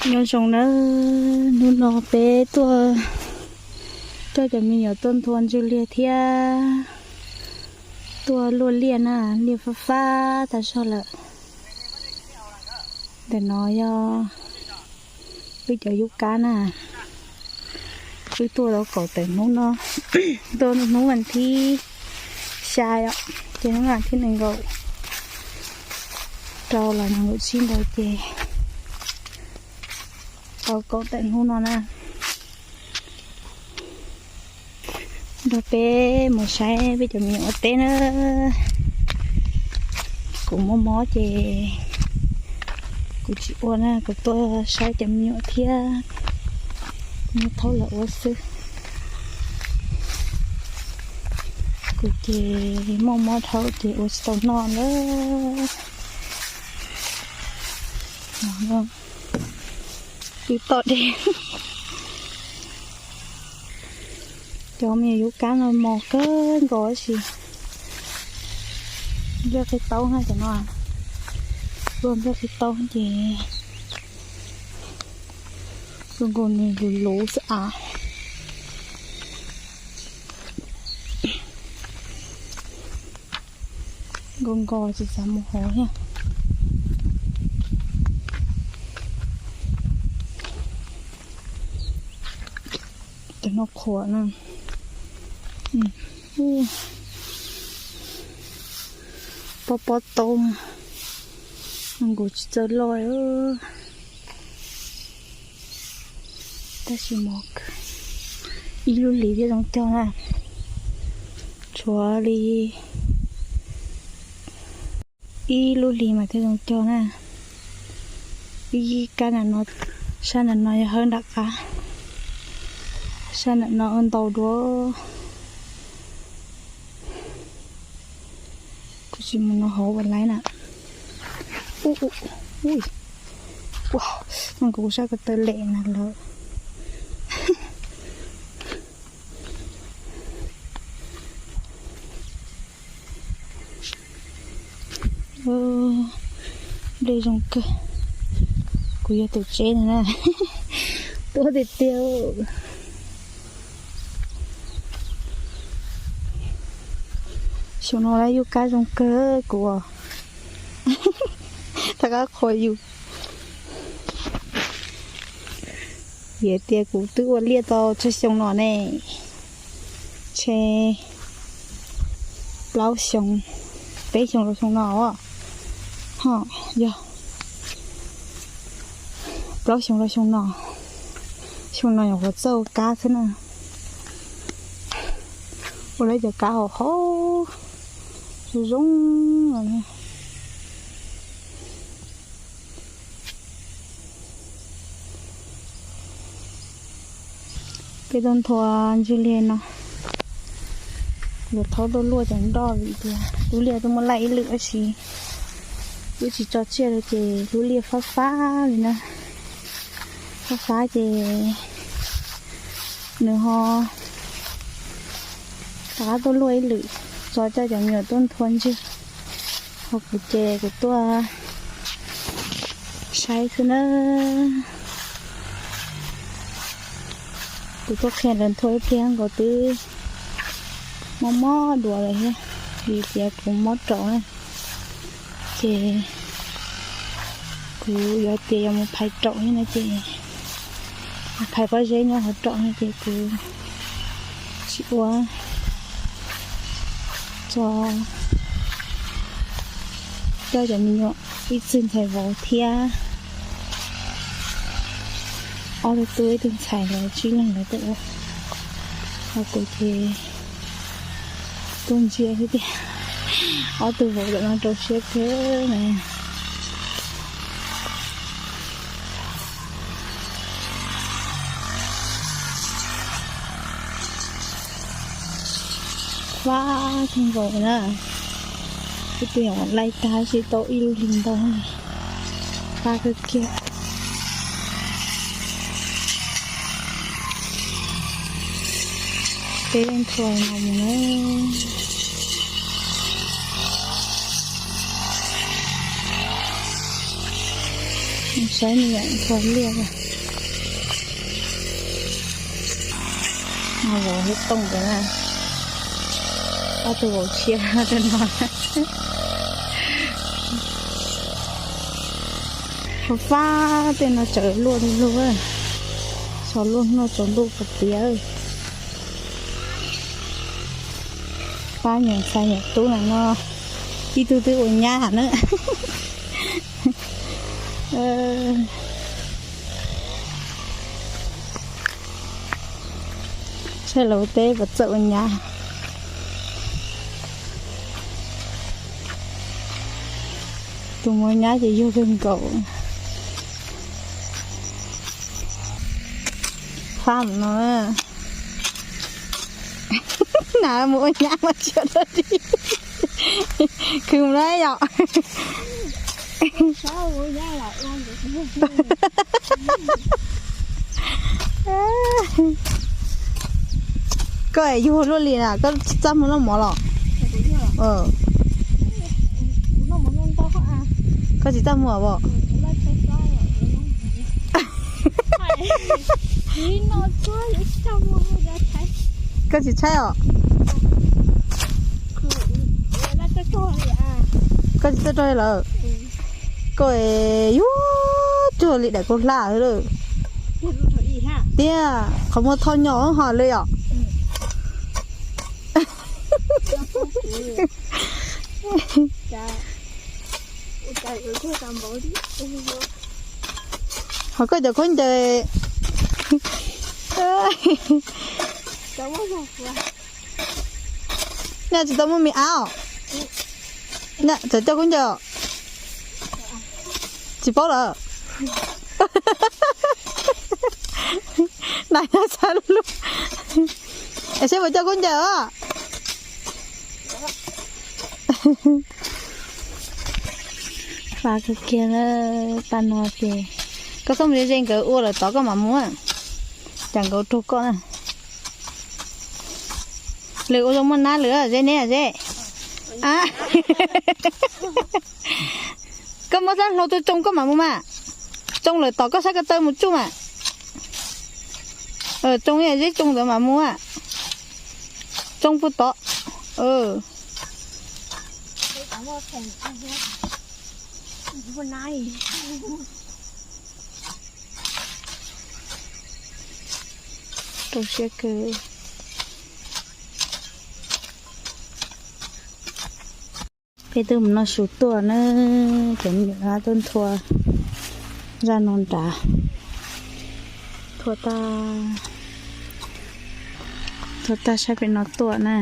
Nyob zoo nawb, hnub no peb tuaj coj cov me nyuam tuaj nthua ntswg liag thiab tuaj luaj liaj na, liaj fab fab tag zog lawm. Ntawm no yog wb cov yub kab na, wb tuaj tau kaum tawm hnub no, tuaj hnub vas thib xya os, ces hnub vas thib nees nkaum rau los nees nkaum tsib ntawd ces tau kaum tawm hnub no na. Nrog peb mus saib peb cov me nyuam ua teb na. Kuv mob mob ces kuv tsis ua na, kuv tuaj saib cov me nyuam thiab, nyob thaub lawv ua xwb. Kuv ces mob mob dhau ces ua tsis tau noj lawm. Twb tom dej. Cov me nyuam yub kab no mos kawg nkaus tab sis nplej qhib taub na cov no, luaj nplej qhib taub ces zoo nkaus nws luv luv xwb av. Nkaus nkaus tsis xav mus hauv thiab. Cov no qhuav na. Pob pob taub, nkaus tsis txawj loj. Tab sis mas ib lub hlis thiaj zoo cog na. Tshuav li ib lub hlis mas thiaj zoo cog na. Ib kab ntawm no, sab ntawm no yog hawb nram qab, sab ntawm no ua ntau dua. Kuv tsis mus no hauv ua laib na. Ua, kuv sab ko taw lem na lawm. Nplej zoo kawg. Kuv yog tus tseb no na. Tuaj tiag tiag. Xyoo no lawv yub kab zoo kawg kuv. Rov qab qhuas yus. Vim tias kuv twb ua liaj tau tsawg xyoo no ne, tshe plaub xyoo, peb xyoo rau xyoo no, ho yog plaub xyoo rau xyoo no. Xyoo no nyuam qhuav txawj ua kab xwb na. Ua lawv cov kab hauv hauv zoo zoo os. Peb tuaj nthua ntswg liag no, luag thaub tuaj luaj cov nroj vim tias lub liaj twb muaj laij ib lwm tab sis twb tsis tso tsiaj rau ces lub liaj fab fab li na. Fab fab ces nws ho rov qab tuaj luaj ib lwm, tso coj cov me nyuam tuaj nthua ntswg, ho kuv ces kuv tuaj saib xwb na. Kuv tuaj qhia lawv nthua ib pliag nkaus twb mob mob duav lawm thiab, vim tias kuv mob raum na. Ces kuv yuav tias yuav mus phais raum thiab no ces, phais pob zeb nyob hauv raum no ces kuv tsis ua, tso coj cov me nyuam ib txwg ntxhais vauv thiab ob tug tub ib tug ntxhais lawv tsib leeg lawv tuaj ua, ho kuv ces tuaj ntsia xwb tiag. Ob tug vauv tam no rau siab kawg na. Fab kawg nkaus na. Ib tug nyuam laij tag tsis tau ib lub hlis ntau, fab kawg kiag. Peb yeej nthua no mus na. Saib me nyuam ntxhua liaj. Vauv hib tooj ntawd na. Ob tug vauv tshiab rau no. Fab fab tej no tsaws luaj li lug. Xyov luaj hnub tsaus ntuj puas tiav. Pab nyuam ntxhais nyuam tub na no, ib tug twb ua nyab na. Saib lawv teb puas txawj ua nyab. Tus mus nyab ces yug kawg nkaus. Fab no. Na mus ua nyab mas tsis ua dog dig. Khwv mus na yom. Koj es yug luaj li na, koj tsis txaj muag noj mov los? Koj tsis txaj muag os? Koj tsis tshaib os? Koj tsis txawj rog lawm. Koj es yuag cuag li daim kaub hlab lawm. Tiag, qhov muag tho nyo ho li os. Ho koj cov khaub ncaws, nej tsis tau muaj me ab os? Txawm coj khaub ncaws, tsis paub lawm. Na yog xav lub, es seb puas coj khaub ncaws os. Fab kawg kiag na, pab no ces koj txhob mus ze ze nkawd ua lawm tod koj mam mus, cas nkawd raug koj na. Lwm ua zoo muaj nab lwm ze neb ze. Koj muab xab hlau tuaj tsoo koj mam mus mas. Tsoo lawm tom koj sab ko taw mus tsuj mas. Tsoo zeb tsoo ntawd mam mus. Tsoo puag tod. Rau siab kawg. Peb twb mus noj su tuaj na, cov me nyuam tuaj nthua zaj no nrad. Nthua tag, nthua tag sab pem no tuaj na,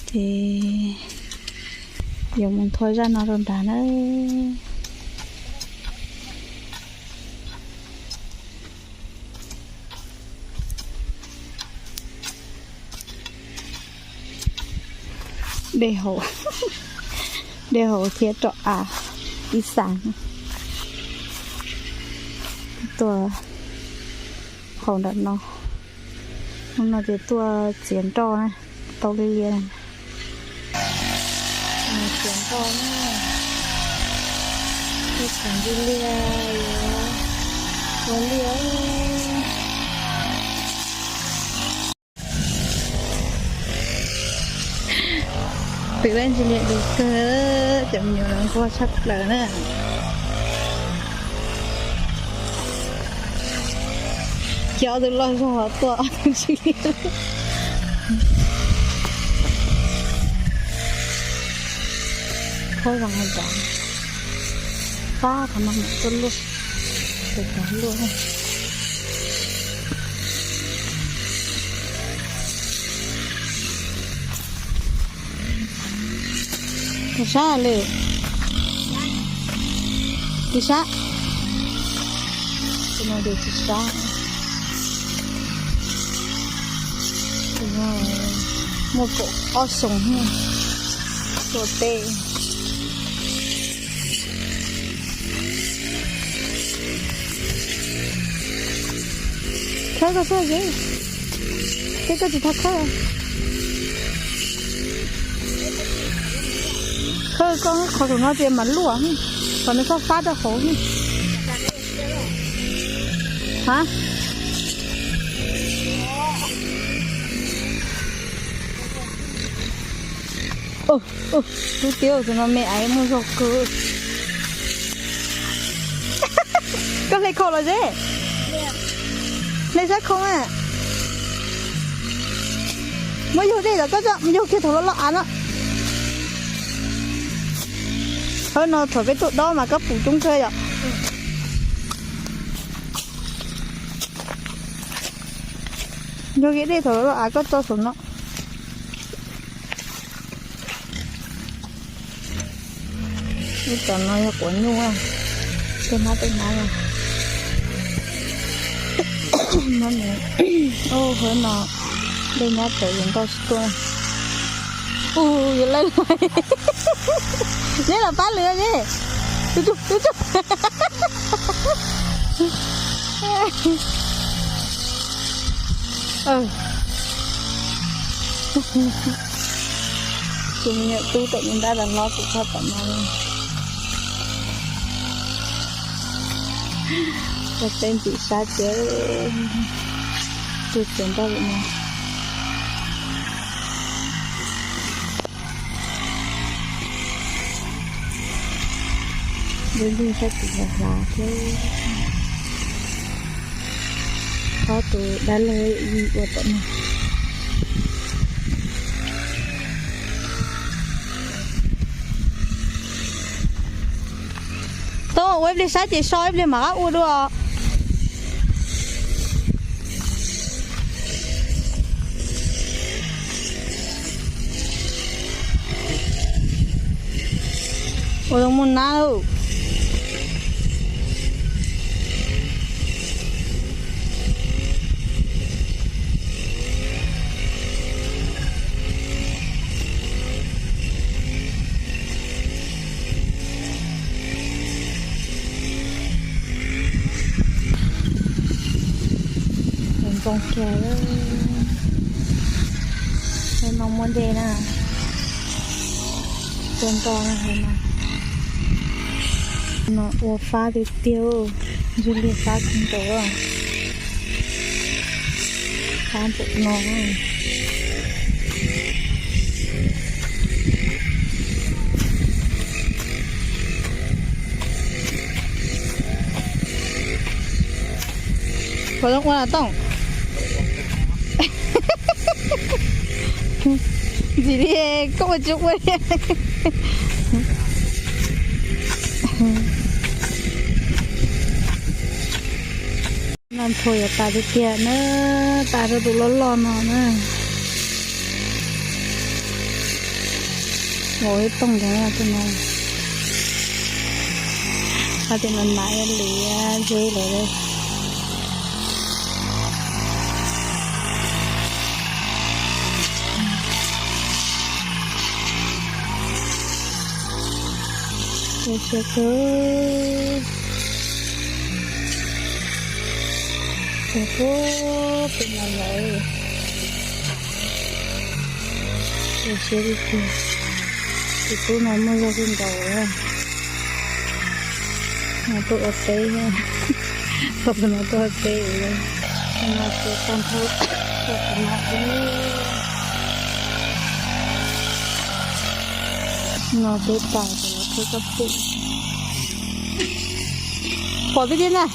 ces yuav mus nthua zaj no rau nrad na. Dej haus, dej haus thiab rov av ib xas. Tuaj haus nram no, hnub no ces tuaj txiav nroj na, tau li lias. Txiav nroj na, tuaj txiav ntsib liaj, ua liaj. Twm laj ntsis liam lus kawg, cov me nyuam los nquag tshaj plaws na. Ces ob tug loj zog tuaj ob tug ntsis liam. Qhov zoo li cas, pab qhov no mam tuaj luaj, tus pov luaj. Tus sab li, tus sab, tus no tus sab. Muaj kaum ob xyoos, tuaj teb. Khawb koj sab ze, teb koj tsis tau khawb. Khawb koj qhov saum no tias mas luaj. Kom nws fab fab rau hauv. Ha? Tus tiab tus no me aiv muaj zog kawg. Koj hle khau los ze. Hle sab khau na. Muab yug dej los koj tso, yug kiag thaum loj loj av no. Hawv no thaum peb tuaj dob mas koj pum coob kawg yom. Yug kiag dej thaum loj loj av koj tso saum no. Lub tom no yog quav nyuj, tej hnab tej hnab no. Hawv no dej nyab tawm yuav nkoj tsis tuaj. Ua yuav laij laij. Neb los pab lwm ne. Tus tsug, tus tsug. Tus me nyuam tub tom me ntab tas hlob kuv txhob tom no. Coj peb ntxim sab ces tus txiav nroj lawm no. Dub npug sab tim hlav hlav thiab. Ob tus dab laug ua tom no. Tau ua ib pliag sab ces so ib pliag mam qab ua dua. Ua zoo muaj nab lauj. Zoo kiag, hauv no muaj dej na. Tuaj nroj na hauv no. No ua fab tiag tiag, ntsuj liaj fab kawg nkaus. Fab npaum no. Puas zoo ua Tooj? Ntxim li koj ua tsis ua li. No nthuav yuav tas tiag tiag na, tas rau tus loj loj no na. Ua ib tooj ntawd tus no. Qhov tias no nas ib liam zeb lawm. Ua siab kawg. Ua puag pem no lawm. Ua siab tiag tiag. Tus tub no muaj zog kawg nkaus. No tuaj ua teb, tau tus no tuaj ua teb. No ces tag nrho tuaj tus no xwb. No peb tais ces los thawj koj pum. Pom tiag tiag na.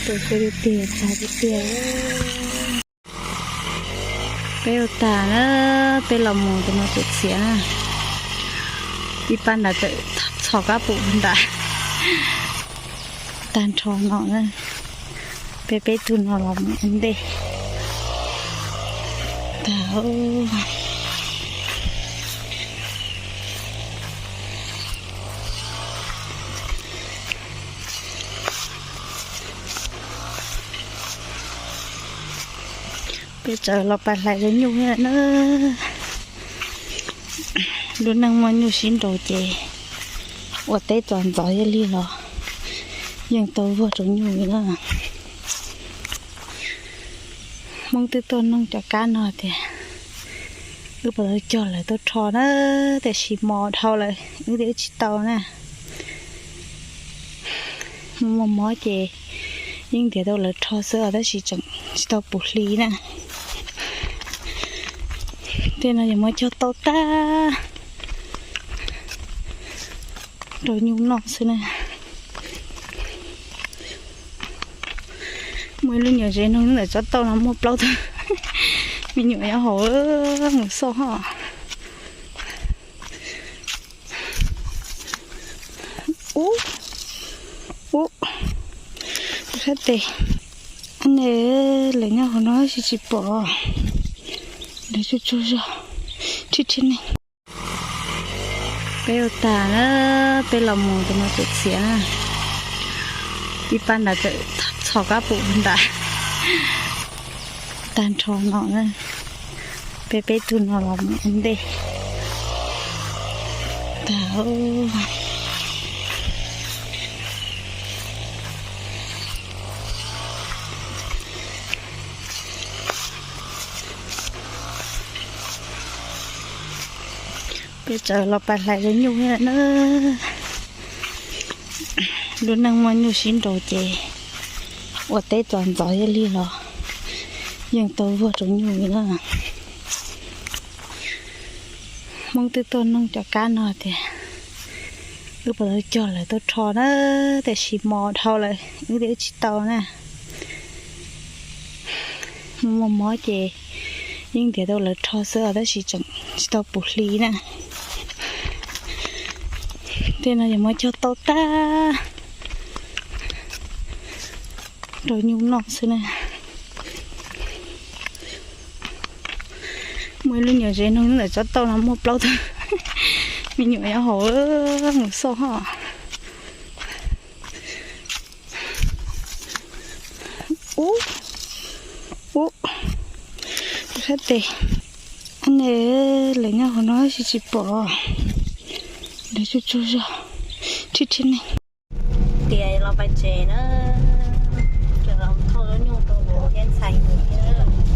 Tus xwb tiag tiag, tas tiag tiag. Peb ua tas na, peb los mus tus no txuam txiav na. Ib pab nrad txawm txhos kab pum nrad. Tag nrho no na, peb peb tug no los mus ua ntej. Tag. Peb txawm los pais hlais lawv nyuj na. Lub neej muaj nyuj sib nraus ces ua teb txom ntxov ib li los yeej tau vuag rau nyuj li na. Hmoob twb tuaj noog cov kab no tias wb puas tau cog lawv tuaj rho na, tiam sis mos dhau lawm wb thiaj wb tsis tau na. Mos mos ces yeej ntiav tau lawv rho xwb os, tab sis tseem tsis tau puv hli na. Tej no yuav muab cog tau tag rau nyuj noj xwb na. Muaj ib lub nyuam zes noog ntawm tsob tauj no muaj plaub tug me nyuam nyob hauv, mus xauj ho. Ub, ub, sab tes. Ab ne, lawv nyob hauv no tsis tsis pom, lawv tsuag tsuag zog, rhib rhib neeg. Peb ua tag na, peb los mus tus no txawm txiav na, ib pab nrad txawm txhos kab pum nrad, tag nrho no na. Peb peb tug no los mus ua ntej tag. Peb tseem los pais hlais cov nyuj thiab na. Lub neej muaj nyuj sib nraus ces ua teb txom ntxov thiaj li los yeej tau vuag rau nyuj li na. Hmoob twb tuaj noog cov kab no tias wb puas tau cog lawv tuaj rho na, tiam sis mos dhau lawm wb thiaj wb tsis tau na. Mos mos ces yeej ntiav tau lawv rho xwb os, tab sis tseem tsis tau puv hli na. Tej no yuav muab cog tau tag rau nyuj noj xwb na. Muaj ib lub nyuam zes noog ntawm tsob tauj no muaj plaub tug me nyuam nyob hauv, mus xauj ho. Ub, ub, sab tes. Ab ne, lawv nyob hauv no tsis tsis pom, lawv tsuag tsuag zog, rhib rhib neeg. Tias los pais tsev na, ces los thauj lub nyuj rau kuv thiab ntxhais thiab.